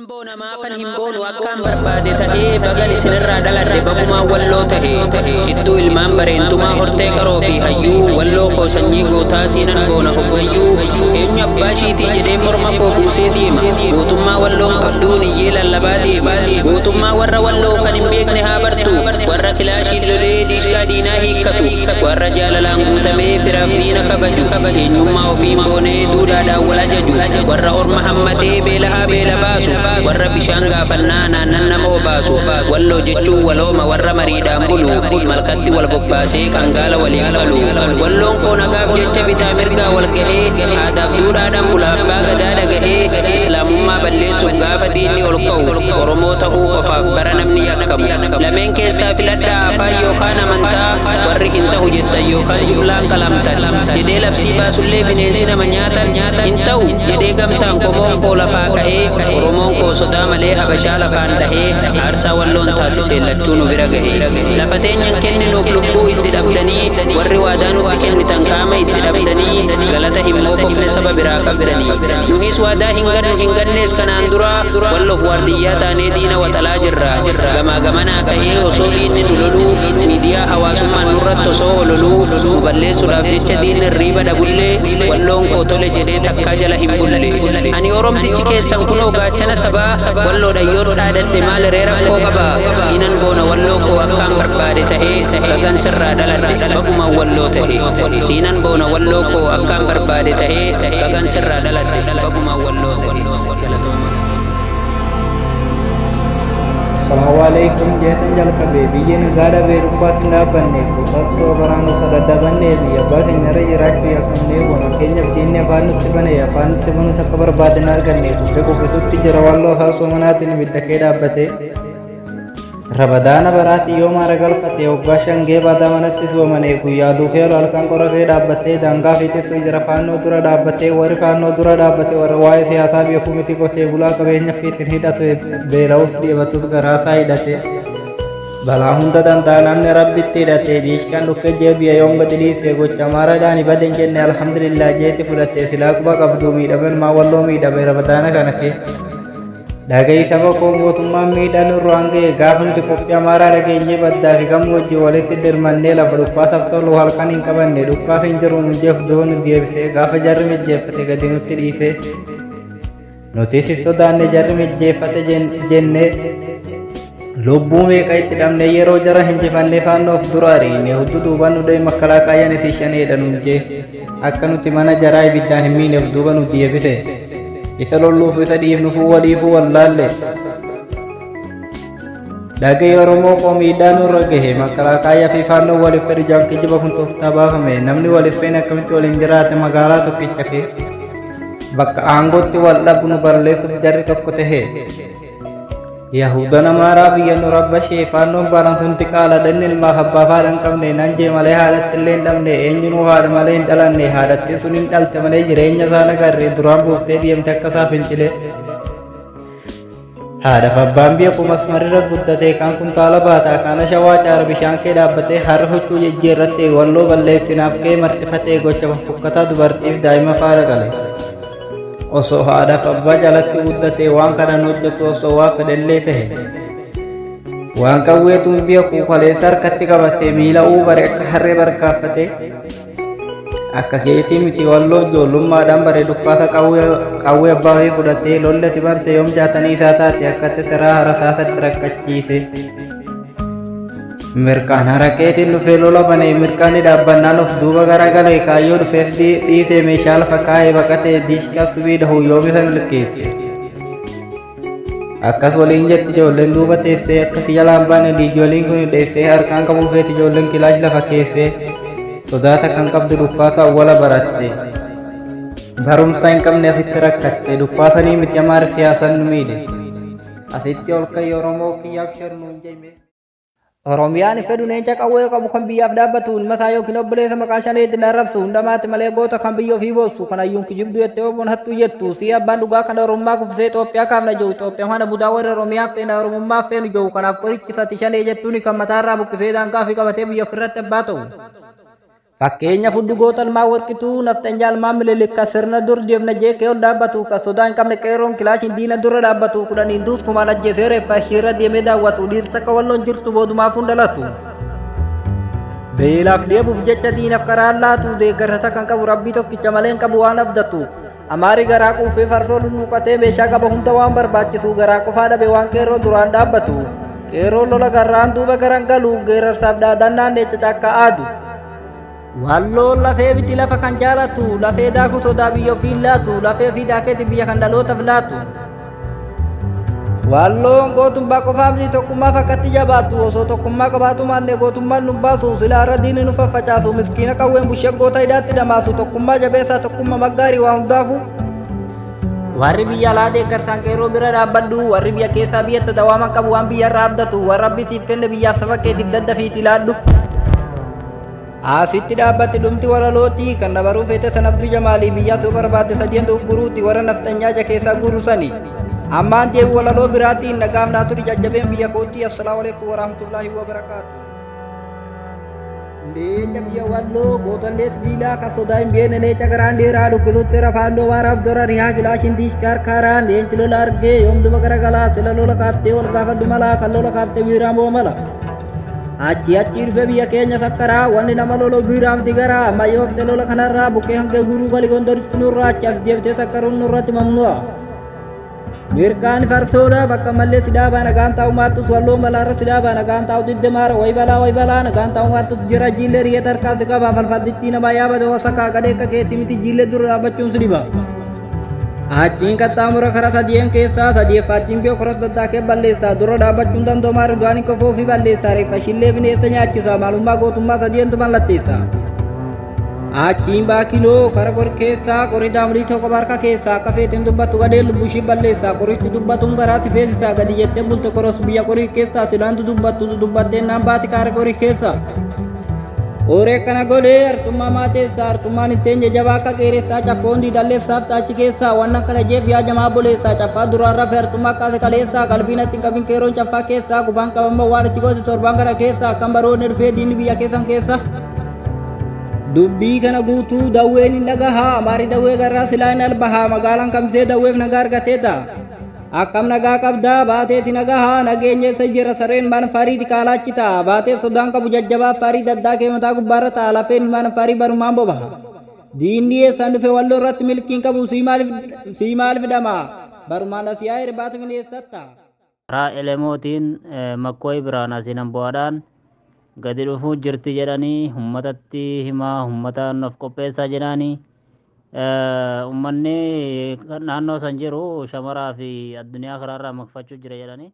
Boona maafan hin boonu akkaan barbaade tahee bagan isinirraa dhaladhe bagumaan Walloo tahe. Cittuu ilmaan bareentumaa hortee qaroo fi hayyuu, Walloo koo sanyii gootaa siinan boona hoggayyuu. Eenyu abbaa ishiitii jedhee morma koo buusee deema, gootummaa Walloon qabduun iyyee lallabaa deema. Gootummaa warra Walloo kan hin beekne haa bartu, warra kilaashiin lolee diishqaa diinaa hiikkatu, warra jaalalaan guutamee firaaf diina kabaju, eenyummaa ofiin boonee duudhaadhaan wal ajaju, warra orma hammatee beelahaa beela baasu, warra bishaan gaafannaan aannan nama obaasu. Walloo jechuun walooma warra mariidhaan bulu, malkatti wal bobbaasee kan gaala waliif qalu. Walloon koo nagaaf jecha bitaa mirgaa wal gahee, aadaaf duudhaadhaan bula abbaa gadaa dhagahee. Islaamummaa balleessuuf gaafa diinni ol ka'u, Oromoo tahuu qofaaf bara namni yakkamu. Lameen keessaa filadhaa afaan yookaan amantaa, warri hin tahu jettan yookaan jumlaan qalamtan jedhee labsii baasullee bineensi nama nyaatan hin ta'u jedhee gamtaan qomoon koo lafaa ka'ee, Oromoon koo sodaa malee Habashaa lafaan dhahee, aarsaa Walloon taasiseen lachuu nu bira gahe. Lafa teenyan kenninuuf lubbuu itti dhabdanii, warri waadaa nutti kennitan qaama itti dhabdanii, galata hin moofofne saba biraa qabdanii. Nuhis waadaa hin gannu hin gannees kanaan dura, Walloof waardiyyaa taanee diina waxalaa jirra. Gamaa gamanaa ka'ee osoo diinni nu loluu, miidiyaa hawaasummaan nurratti osoo ololuu, nu balleessuudhaaf jecha diinni hirriiba dhabullee, Walloon koo tole jedhee takkaa jala hin bulle. Ani Oromtichi keessan kunoo gaachana sabaa, Walloodha yoon dhaadadhe maal ree rakkoo qaba? Siinan boona Walloo koo akkaan barbaade tahee, bagan sirraa dhaladhe baguman Walloo tahe. Siinan boona Walloo koo akkaan barbaade tahee, bagan sirraa dhaladhe baguman Walloo tahe. Galatoomaa. Assalaamu alaikum jeetan jalqabe, biyyi nagaa dhabee dhukkaas hin dhaabbanne, kuusattoo baraan osoo daddabanne, biyya abbaa keenyarra jiraachuu yakkamnee, bona keenyaaf diinni afaan nutti bane, afaan nutti banus akka barbaadan arganne, kufe kuffisutti jira Walloo afaan soomanaatiin ibidda kee dhaabbate. Rabadaana baraati yoo maara galfate, waggaa shangee baadaa manatti soomane, guyyaa duukee halkan qora kee dhaabbattee, daangaa fi teessoo jira faannoo dura dhaabbattee. Warri faannoo dura dhaabbate warra waa'ee siyaasaa beekuu miti, qotee bulaa qabeenya fiitiin hidhatu, beela'us dhiibatus garaasaa hidhate. Balaa hunda danda'a namni Rabbitti hidhate, diishqaan dhukkee jee biyya yoom gadi dhiise, gocha maaraadhaan hin jenne, alhamdulillah jeeti fudhate. Silaa quba qabdu miidhaman maa Walloo miidhame Rabadaana kana kee. Dhaga'i saba koo, mootummaan miidhaan nurraan ga'e gaafa nuti qophii Amaaraa dhageenyee, baddaa fi gammoojjii walitti dirmannee, lafa dhukkaasaaf tolu halkan hin qabanne, dhukkaas hin jiru nujeef duuba nu deebisee, gaafa jarri mijjeeffate gadi nutti dhiise. Nutis hin sodaanne, jarri mijjeeffate jenne, lubbuu meeqa itti dhabne. Yeroo jara hinjifannee faannoof dura ariine, hudduu duubaan nu deema makkalaaqaayyaan isii shaneedha nuun jee, akka nuti mana jaraa ibiddaan hin miineef duuba nu deebise. Isa lolluuf isa dhiifnufuu waliifuu wallaalle. Dhaga'ii Oromoo koo, miidhaa nurra gahe, makkalaaqaayyaa fi faannoo waliif fedhu jaan kijiba kun tooftaa baafame. Namni waliif feene akkamitti waliin jiraate magaalaa tokkicha kee? Bakka aangootti wal dhabu nu balleessuuf jarri tokko tahe. Yahudan Amaaraa biyya nu rabbashee, faannoon baalan kun xiqqaala dhanni ilmaaf abbaa haadha hin qabne, nan jee malee haadhatti illee hin dhabne, eenyunuu haadha malee hin dhalanne, haadhatti sun hin dhalte malee jireenya isaa nagarre, duraan buuftee deemte akka isaa fincile. Haadhaaf abbaan biyya kumas marirra guddate, kaan kuntaala baata, kaan ashawaa caara bishaan kee dhaabbatee, har'a huccuu jijjiirratte, Walloo balleessinaaf kee marxifatee, gocha fofokkataa dubartiif daa'ima faana qale. Osoo haadhaaf abbaa jalatti guddate waan kanan hojjetu, osoo waa fedhellee tahe. Waan qawweetuun biyya kuukaleessa harkatti qabate, miila uubare akka harree barkaaffate. Akka keetii miti Walloo, ijoollummaadhaan bare dukkaata qawwee abbaa fi fudhatee, lolli ati barte yoom jaatanii isaa taate, akkatti siraa harasaasatti rakkachiise. Mirqaan haraqeetiin dhufee lola bane, mirqaanni dhaabbannaan of duuba garagalee, kaayyoo dhufeef dhiisee meeshaa lafa kaa'ee baqatee, diishqaa subii dhahu yoom isa milkeesse. Akkas waliin jetti ijoolleen duuba teessee, akkasi jalaan baane diijooliin kun dheessee, harkaan qabuu feeti ijoolleen kilaash lafa keessee, sodaata kan qabdu dhukkaasa awwala baratte. Barumsa hin qabne asitti rakkatte, dhukkaasanii miti Amaari siyaasan nu miidhe. Asitti ol ka'ii Oromoo kiyyaaf sharnuun jeme. Oromiyaan fedhu leenca qawwee qabu kan biyyaaf dhaabbatu, ilma isaa yookiin obboleessa maqaa shaneetiin arrabsu, hundamaati malee goota kan biyya ofii boossu, kan hayyuun kijibdu jettee oboon hattuu jettu, si abbaan dhugaa kan Oromummaa kuffisee Itoophiyaa kaafna jiru, Itoophiyaa mana budaa warra Oromiyaaf feena Oromummaaf feenu jiru, kanaaf qorichisati shanee jettuuni kan mataarraa buqqisee daangaa fi qabatee biyya ofirratti abbaa ta'u. Fakkeenya fudhu goota ilmaan Warqituu, nafxanyaa ilmaan Minilik kan sirna dur deemna jeeqee ol dhaabbatu, kan sodaa hin qabne qeerroon kilaashiin diina dura dhaabbatu, kudhaniin duus kumaan ajjeesee reeffa ishiirra deemee daawwatu, dhiirti akka Walloon jirtu boodumaafuu hin dhalatu. Beelaaf dheebuuf jecha diinaf karaan laatu, deeggarsa kan qabu Rabbii tokkicha malee hin qabu waan abdatu. Amaari garaa quufee farsoo lulluuqatee meeshaa qaba hunda waan barbaachisu, garaa qofaa dhabe waan qeerroo duraan dhaabbatu. Qeerroon lola garraan duuba garan galu, geerarsaaf dhaadannaan leenca caakkaa aadu. Walloon lafee miti lafa kan jaalatu, lafee daakuu sodaa biyya ofiin laatu, lafee ofii daakeeti biyya kan dhalootaf laatu. Walloon gootummaa qofaa miti tokkummaaf akkatti jabaattu, osoo tokkummaa qabaatu maanne gootummaan nu baasu, silaa irra diinni nu faffacaasu, miskiina qawween bushee goota hidhaatti dhamaasu, tokkummaa jabeessaa tokkummaa maggaarii waa hundaafu. Warri biyya alaa deeggarsaan qeerroo bira dhaabbadhu, warri biyya keessaa biyyatti dawaaman qabu waan biyya irraa abdatu, warra Rabbi siif kenne biyyaaf saba keetiif daddafiitii laadhu. Asitti dhaabbatti dhumti walalooti, kan na baruu feete san Abduu Jamaalii, biyyaas yoo barbaadde sadeen dogguruuti, warra nafxanyaa ija keessaa guuru sani. Ammaan deebi walaloo biraatiin nagaaf naa turi jajjabeen biyya kootii. Assalaamu alaikum warahmatullaahi wabarakaatu. Leenca biyya Walloo gootallee sibiilaa kan sodaa hin beekne leenca garaan dheeraa dhukkisutti rafaandoo waaraaf dora rihaa kilaashin diishkaar kaaraan leenci lola argee yoom duba garagalaa sila lola kaaftee wal gaafadhu malaa kan lola kaaftee biiraan boo mala. Achi achi dhufe biyya keenya sakkaraa wanni nama lolu biiraa miti garaa amma yoo hafte lola kanarraa bukkee hangee guuruu gali Gondoritti nurraa achi as deebitee sakkaruun nurratti mamnu'a. Mirkaan farsoodha bakka mallee si dhaabaa nagaan taa'u maattus Walloo malaarra si dhaabaa nagaan taa'u didde maara wayi balaa wayi balaa nagaan taa'u maattus jira jiillee riyeet harkaa si qabaa falfaldittii namaa yaabate wasakaa gadhee akka keetii miti jiillee dura dhaabbachuun si dhiba. Achiin qaxxaamura kara sadien keessaa sadeeffaa cimbee koros daddaakee balleessaa dura dhaabbachuun dandoomaa Ridwaanii kofoo fi balleessaa reeffa shillee bineensa nyaachisaa maalummaa gootummaa sadientu mallatteessa. Achiin baakiloo kara qori keessaa qori daamrii tokko barka keessaa akka feeteen dubbattu gadheen lubbuu ishii balleessaa qorichi dubbatuun garaa si feesisaa gadi jettee bulte koros biyya qorii keessaa silaantu dubbattu dubbatteen naan baati kaara qorii keessaa. Qoree akkana godhee arxummaa maateessaa arxummaan hin teenye jabaa akka qeeressaa caffoon diidalleef saafxa achi keessaa waan akkana jeef yaa jamaa boleessaa caffaa duraan rafe arxummaa akkaase kaleessaa qalbii natti hin qabin keeroon caffaa keessaa gubaan qabammoo waan itti goote torbaan kana keessaa akkam baroonni dhufee diinni biyya keessan keessa. Dubbii kana guutuu dawween hin dhagahaa amaari dawwee garraa silaa hin albahaa magaalaan Kamisee dawweef nagaa argateeta. Akkam nagaa qabdaa baateeti nagahaa nageenya eessa jira sareen mana fariiti kaalaachi ta'a baatee sodaan qabu jajjabaa farii daddaa kee mataa gubbaarra ta'a lafeen mana farii barumaan bobaha. Diinni eessaan dhufe Walloo irratti milkiin qabu sii maaliif dhamaa barumaan as yaa'e irbaata bineessatta. Karaa Elemootiin Makkooyi biraan asiin Ambo'aadhaan gadi dhufuu jirti jedhanii ummatatti himaa, ummataan of qopheessaa jedhaanii. Ummanni naannoo san jiru shamaraa fi addunyaa karaarraa maqfachuu jira jedhanii.